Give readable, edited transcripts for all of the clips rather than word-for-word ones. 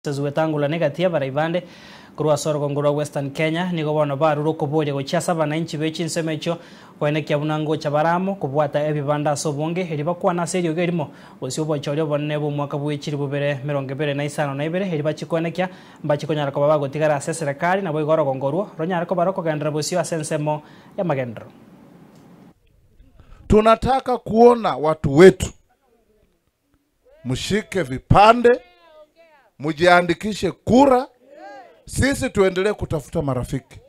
Wetangula negatia baraibande kurwa sorgo ngurwa Western Kenya nigo bono baruro kuboria gochia abananchi bechinsemo echo koenekia bunango chabaramo kubwata ebibanda ase obonge eri bakwana ase eriogo erimo gose obochori obonene bwa omwaka bwa 2025 eri bachikoenekia mbachikonyara koba bagotigara ase serikali nabo igo orogongorwo ronyare koba rokogendera bosio ase ensemo ya magendero. Tunataka kuona watu wetu mshike vipande, mujiandikishe kura, sisi tuendelee kutafuta marafiki.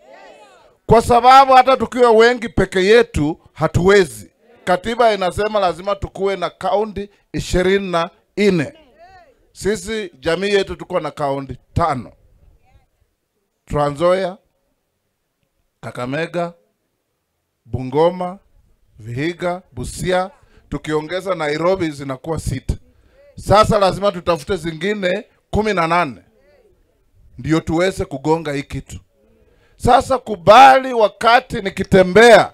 Kwa sababu hata tukiwa wengi peke yetu hatuwezi. Katiba inasema lazima tukuwe na kaunti 24. Sisi jamii yetu tuko na kaunti 5. Trans Nzoia, Kakamega, Bungoma, Vihiga, Busia, tukiongeza Nairobi zinakuwa 6. Sasa lazima tutafute zingine 18 ndio tuweze kugonga hii kitu. Sasa kubali, wakati nikitembea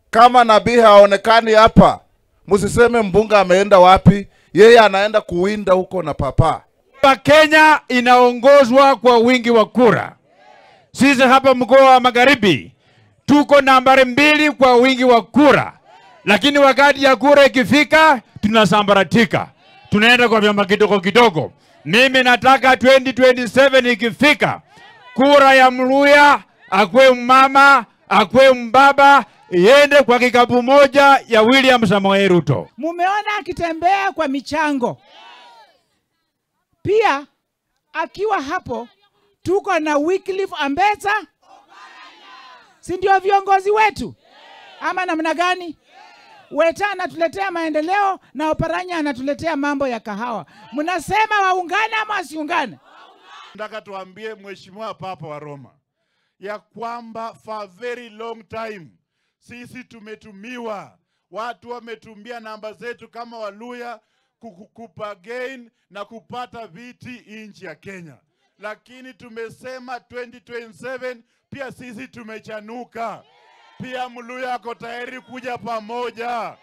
kama nabii haonekani hapa, msiseme mbunga ameenda wapi, yeye anaenda kuwinda huko na papa. Kenya inaongozwa kwa wingi wa kura. Sisi hapa mkoa wa Magharibi tuko nambari 2 kwa wingi wa kura. Lakini wakati ya kura ikifika tunasambaratika. Tunaenda kwa vyama kidogo kidogo. Mimi nataka 2027 ikifika, kura ya Mluya, akwe mama, akwe mbaba, iende kwa kikapu moja ya William Samoei Ruto. Mumeona akitembea kwa michango. Pia akiwa hapo tuko na Wycliffe Ambetsa. Si ndio viongozi wetu? Ama namna gani? Weta anatuletea maendeleo na Oparanya anatuletea mambo ya kahawa. Mnasema waungane ama wasiungane? Nataka tuambie Mheshimiwa Papa wa Roma ya kwamba for a very long time sisi tumetumiwa, watu wametumia namba zetu kama Waluya kukupa gain na kupata viti nchi ya Kenya. Lakini tumesema 2027 pia sisi tumechanuka. Pia Mluya ako tayari kuja pamoja,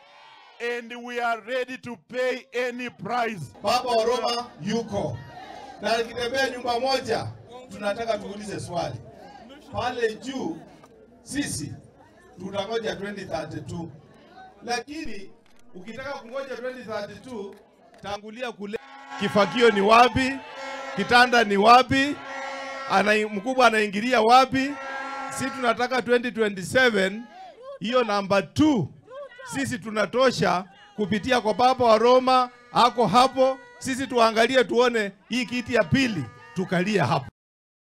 and we are ready to pay any price. Papa wa Roma yuko na akitembea nyumba moja, tunataka tuulize swali pale juu. Sisi tunangoja 2032, lakini ukitaka kungoja 2032 tangulia kule. Kifagio ni wapi? Kitanda ni wapi? Mkubwa anaingilia wapi? Sisi tunataka 2027 hiyo namba 2. Sisi tunatosha kupitia kwa Papa wa Roma ako hapo. Sisi tuangalie tuone hii kiti ya pili tukalia hapo.